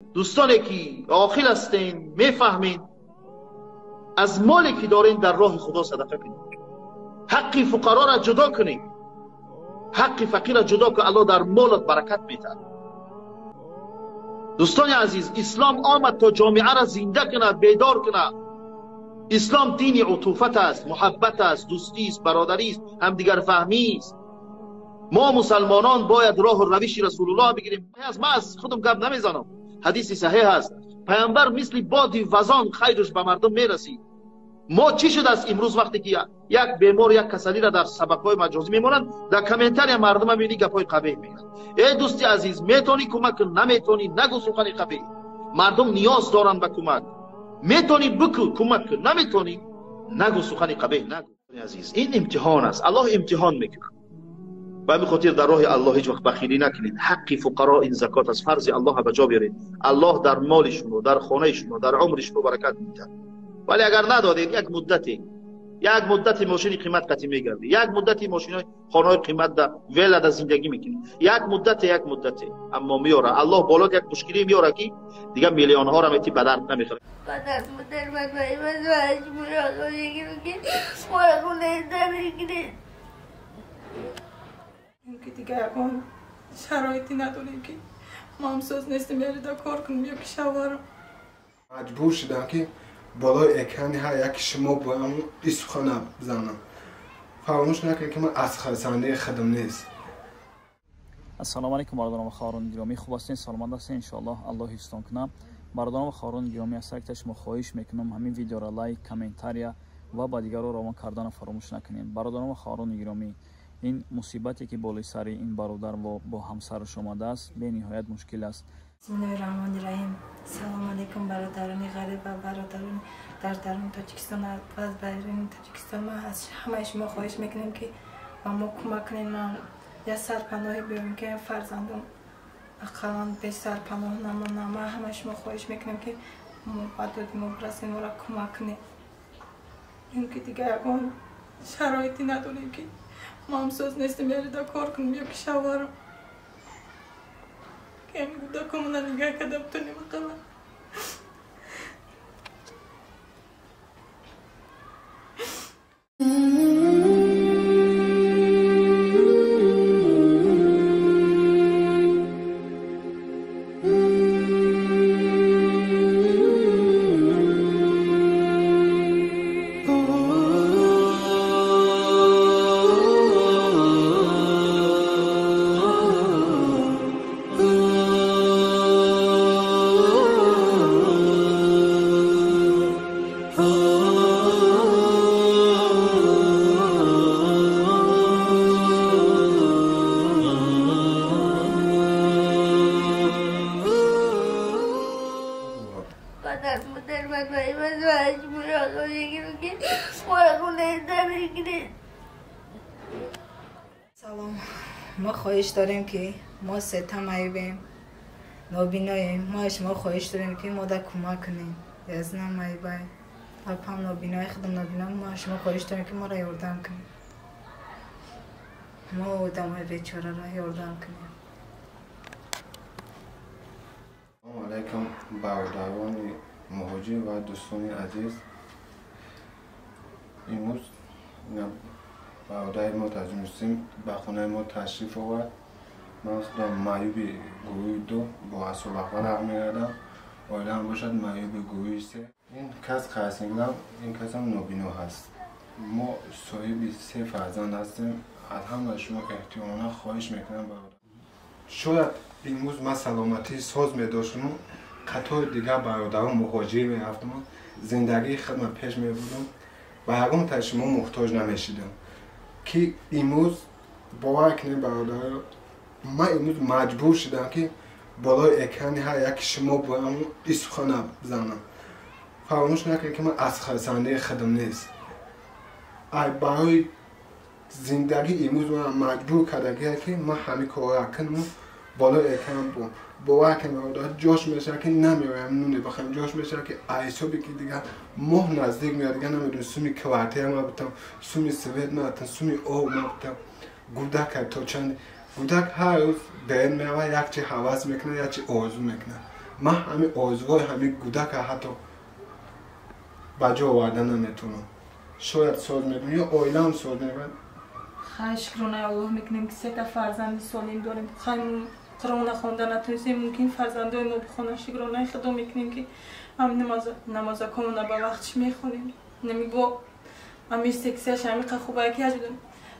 Дӯстоне ки оқил ҳастен, мефаҳмед, аз моле ки дорен дар роҳи Худо садақа кунед. Ҳаққи фуқароро ҷудо кунед, ҳаққи фақирро ҷудо кун, Аллоҳ дар молат баракат медиҳад. Дӯстони азиз, ислом омад то ҷомеаро зинда кунад, бедор кунад. Ислом дини утуфат аст, муҳаббат аст, дӯстист, бародарист, ҳамдигарфаҳмист. Мо мусалмонон бояд роҳу равиши Расулуллоҳ бигирем. Ман аз худам гап намезанам, ҳадиси саҳеҳ аст. Паямбар мисли боди вазон хайраш ба мардум мерасид. Мо чӣ шудааст имрӯз вақте ки як бемор, як касалиро дар сабабҳои маҷозӣ мемонанд, дар комментария мардум мебинӣ гапҳои қабеҳ мегӯянд. Эй дӯсти азиз, метавонӣ кӯмак кун, наметавонӣ нагӯ сухани қабеҳ. Мардум ниёз доранд ба кӯмак. Метавонӣ бикӯ, кӯмак кун, наметавонӣ нагӯ сухани қабеҳ нагӯ. Азиз, ин имтиҳон аст, Аллоҳ имтиҳон мекунад. Ба ҳамин хотир дар роҳи Аллоҳ ҳеҷ вақт бахилӣ накунед. Ҳаққи фуқаро ин закот аст, фарзи Аллоҳ ба ҷо биёред. Аллоҳ дар моли шумо, дар хонаи шумо, дар умри шумо баракат медиҳад. Вале агар надодед, як муддати мошини қимат қатӣ мегардӣ, як муддати мошинои хонаҳои қимат да вела да зиндагӣ мекунӣ, як муддате, аммо меёра Аллоҳ болот як мушкилӣ меёра ки дигар миллионҳоро мети ба дард намехӯрад. Ки дигар ягон шароите надорем ки мо ҳамсоз нестем, ярида кор кунем ё ки шавҳарам. Маҷбур шудам ки болои экрани ҳар яки шумо боям ин сухана бизанам. Фаромӯш накунед ки ман аз хурсандии худам нест. Ассалому алайкум бародарон ва хоҳарони гиромӣ, хуб ҳастед, саломат ҳастед, иншоаллоҳ Аллоҳ ҳифзтон кунад. Бародарон ва хоҳарони гиромӣ, аз сари шумо хоҳиш мекунам ҳамин видеоро лайк, комментария ва ба дигарро равон карданро фаромӯш накунед. Бародарон ва хоҳарони гиромӣ, ин мусибате ки болои сари ин бародар бо ҳамсараш омадааст бениҳоят мушкил аст. Бисмиллоҳи раҳмони раҳим. Салому алайкум бародарони ғариб ва бародарони дар даруни Тоҷикистон ва аз беруни Тоҷикистон. Ман аз ҳамаи шумо хоҳиш мекунем ки ба мо кӯмак кунед. Ман як сарпаноҳе биёрем ки фарзандам ақаллан бе сарпаноҳ намонам. Ман ҳамаи шумо хоҳиш мекунем ки ба доди мо бирасед, моро кӯмак кунед. Ки дигар ягон шароите надорем ки мо ҳамсоз нестем, ярида кор кунем ё ки шавҳарам. Ки ҳамин кӯдакомона нигаҳ карда битонем ақаллан. Салом. Мо хоҳиш дорем ки мо сета маъюбем, нобиноем. Мо аз шумо хоҳиш дорем ки мо да кӯмак кунем. Язнам маъюбай, папам нобинои, худам нобино. Мо аз шумо хоҳиш дорем ки моро ёрдам кунем. Мо одамои бечораро ёрдам кунем. Салому алайкум бародарони муҳоҷир ва дӯстони азиз. Имрӯз бародари мо Таҷмусим ба хонаи мо ташриф овард. Ман худам маъюби гурӯҳи ду бо асолаҳва рағ мегардам. Оилаам бошад маъюби гурӯҳи се. Ин кас қарсинглам, ин касам нобино ҳаст. Мо соҳиби се фарзанд ҳастем. Аз ҳамаи шумо эҳтиромона хоҳиш мекунам бародар. Шояд имрӯз ман саломатии соз медоштаму қатори дигар бародарон муҳоҷир мерафтаму зиндагии худро пеш мебурдам, ба ягон таи шумо муҳтоҷ намешидам. Ки имрӯз бовар кунед бародаро, ман имрӯз маҷбур шудам ки болои экрани ҳар яки шумо боям ин сухана бизанам. Фаромӯш накунед ки ман аз хурсандии худам нест. Барои зиндагӣ имрӯз ман маҷбур кардагие ки ман ҳамин корро кунам, болои экран бо. Бовар кунед бародар, ҷош мешавад ки намеоям нуне бихӯрам, ҷош мешавад ки ҳисобе ки дигар моҳ наздик меояд, дигар намедонам суми квартира ма битам, суми свет ма битам, суми об ма битам. Гудака то чанд гудак ҳар рӯз берун меравад, як чи ҳавас мекунад, як чи орзу мекунад. Ман ҳамин орзуҳои ҳамин кӯдака ҳатто ба ҷо оварда наметавонам. Шояд соз мекунам ё оилаам соз мекунад. Хай шукронаи Аллоҳ мекунем, ки сета фарзанди солим дорем. Хай Қуръона хонда натонистем, мумкин фарзандои мо бихонанд. Шукронаи Худо мекунем, ки ҳамин намозакомона ба вақтш мехонем. Нами бо ҳамин сексияш ҳамиқа хубае, ки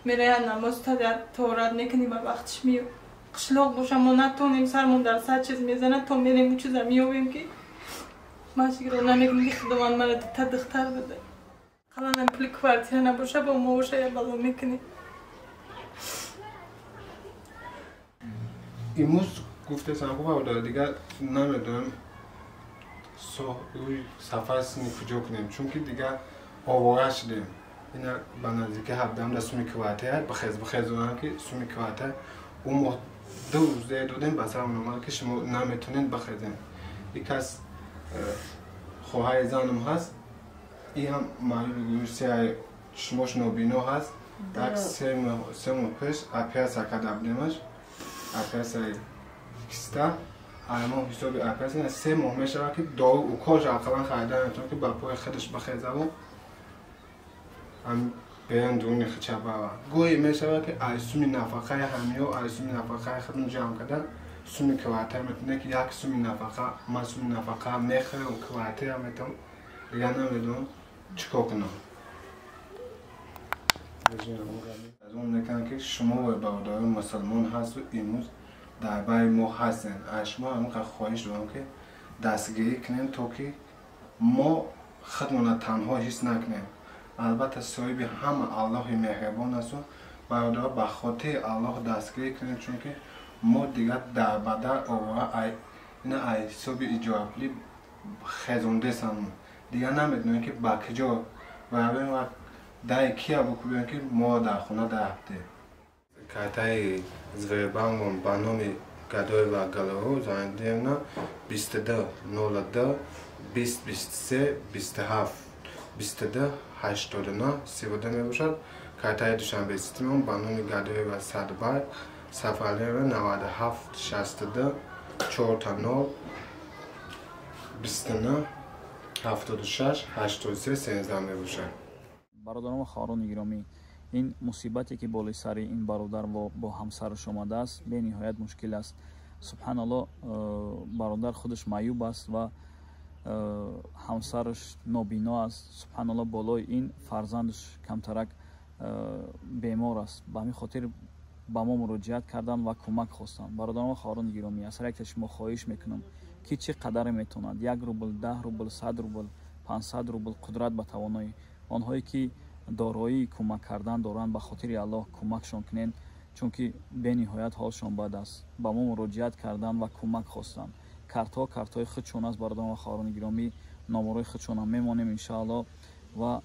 мерая намоз таорат мекунӣ, ба вақтш меё. Қишлоқ боша, мо натонем, сармон дар сад чиз мезанад, то мерем ӯ чиза меёбем, ки ман шукрона мекунам, ки Худованд мара дута духтар дада. Қаланам пули квартира набоша, бо мо боша, я бало мекунем. Имрӯз гуфтесам, хуб бародар, дигар намедонам сафар сини куҷо кунем, чунки дигар овора шудем. Ина ба наздики 17 да суми квартира бихез бихезонам, ки суми квартира ӯ моҳ 2 рӯз дер додем, ба сарам омад, ки шумо наметонед бихезем. И кас хоҳари занам ҳаст, и ҳам маъюби гӯши чишмош нобино ҳаст. Як 3 моҳ пеш оператсия карда будемаш, оператсияи киста. Мо ҳисоби оператсия 3 моҳ мешавад, ки дору уколша ақаллан харида наметавонад, ки ба пои худаш бихезаву беран дуруни худша бава. Гоҳе мешавад, ки аз суми нафақаи ҳамиё, аз суми нафақаи худам ҷамъ карда суми квартира метавонем, ки як суми нафақа, ман суми нафақа мехӯрам, квартира метавонам, дигар намедонам чӣ кор кунам. Аз он мекунам, ки шумо бародарони мусулмон ҳасту имрӯз дар байни мо ҳастен. Аз шумо ҳамин хоҳиш дорам, ки дастгирӣ кунем, то ки мо худмонро танҳо ҳис накунем. Албатта соҳиби ҳама Аллоҳи меҳрибон асту бародаро ба хотири Аллоҳ дастгирӣ кунем, чунки мо дигар дар бадар овора ина аз ҳисоби иҷорапулӣ хезондесам, дигар намедонем, ки ба куҷо равем ва даи кия бикӯбем, ки мо дар хона дарафтем. Картаи Сбербанком ба номи Гадоева Галору Зайниддиновна 22 02 20 23 27 22 89 32 мебошад. Картаи Душанбе Ситимон ба номи Гадоева Садбар Сафаралиева 97 62 4 0 29 76 83 13 мебошад. Бародарон ва хоҳарони гиромӣ, ин мусибате, ки болои сари ин бародар бо ҳамсараш омадааст, бениҳоят мушкил аст. Субҳаналлоҳ, бародар худаш маъюб аст ва ҳамсараш нобино аст. Субҳаналлоҳ, болои ин фарзандаш камтарак бемор аст. Ба ҳамин хотир ба мо муроҷиат карданд ва кӯмак хостанд. Бародарон ва хоҳарони гиромӣ, аз ҳар яке шумо хоҳиш мекунам, ки чӣ қадаре метавонад, 1 рубл, 10 рубл, 100 рубл, 500 рубл қудрат ба тавоноӣ, онҳое ки дороии кӯмак кардан доранд, ба хотири Аллоҳ кӯмакшон кунед, чунки бениҳоят ҳолшон бад аст. Ба мо муроҷиат карданд ва кӯмак хостанд. Картҳо картҳои худшон аст, бародарон ва хоҳарони гиромӣ, номарои худшонам мемонем иншааллоҳ ва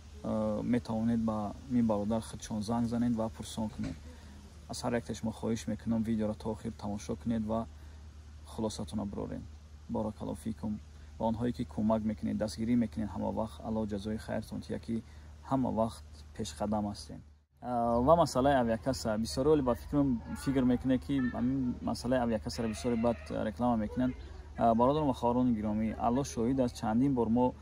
метавонед ба мин бародар худшон занг занед ва пурсон кунед. Аз ҳар яке шумо хоҳиш мекунам, видеоро то охир тамошо кунед ва хулосатонро бироред. Баракаллоҳу фикум. Ва онҳое ки кӯмак мекунед, дастгирӣ мекунед ҳама вақт, Аллоҳ ҷазои хайртон диҳад, ки ҳама вақт пешқадам ҳастем. Ва масъалаи авиакасса бисёре ба фикр мекунед, ки ҳамин масъалаи авиакассаро бисёре бад реклама мекунанд. Бародарон ва хоҳарони гиромӣ, Аллоҳ шоҳид аст, чандин бор мо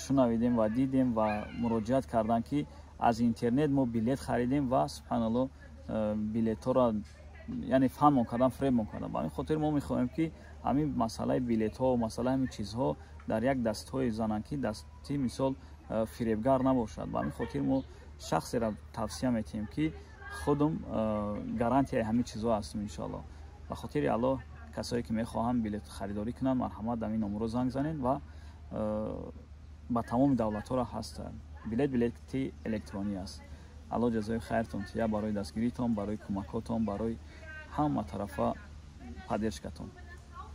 шунавидем ва дидем ва муроҷиат карданд, ки аз интернет мо билет харидем ва субҳаналлоҳ билетҳоро яъне фаҳмон кардан, фребмон кардан. Ба ҳамин хотир мо мехоҳем, ки ҳамин масъалаи билетҳо, масъалаи ҳамин чизҳо дар як дастҳои зананд, ки дасти мисол фиребгар набошад. Ба ҳамин хотир мо шахсеро тавсия метиҳем, ки худум гарантияи ҳамин чизҳо ҳастем иншоаллоҳ. Ба хотири Аллоҳ касое ки мехоҳанд билет харидорӣ кунанд, марҳамат дар ин номро занг занед ва ба тамоми давлатҳоро ҳастанд. Билет билети электронӣ аст. Аллоҳ ҷазои хайртон диҳад барои дастгиритон, барои кӯмакотон, барои ҳама тарафа поддержкатон.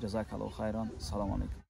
Ҷазакаллоҳу хайран. Салому алайкум.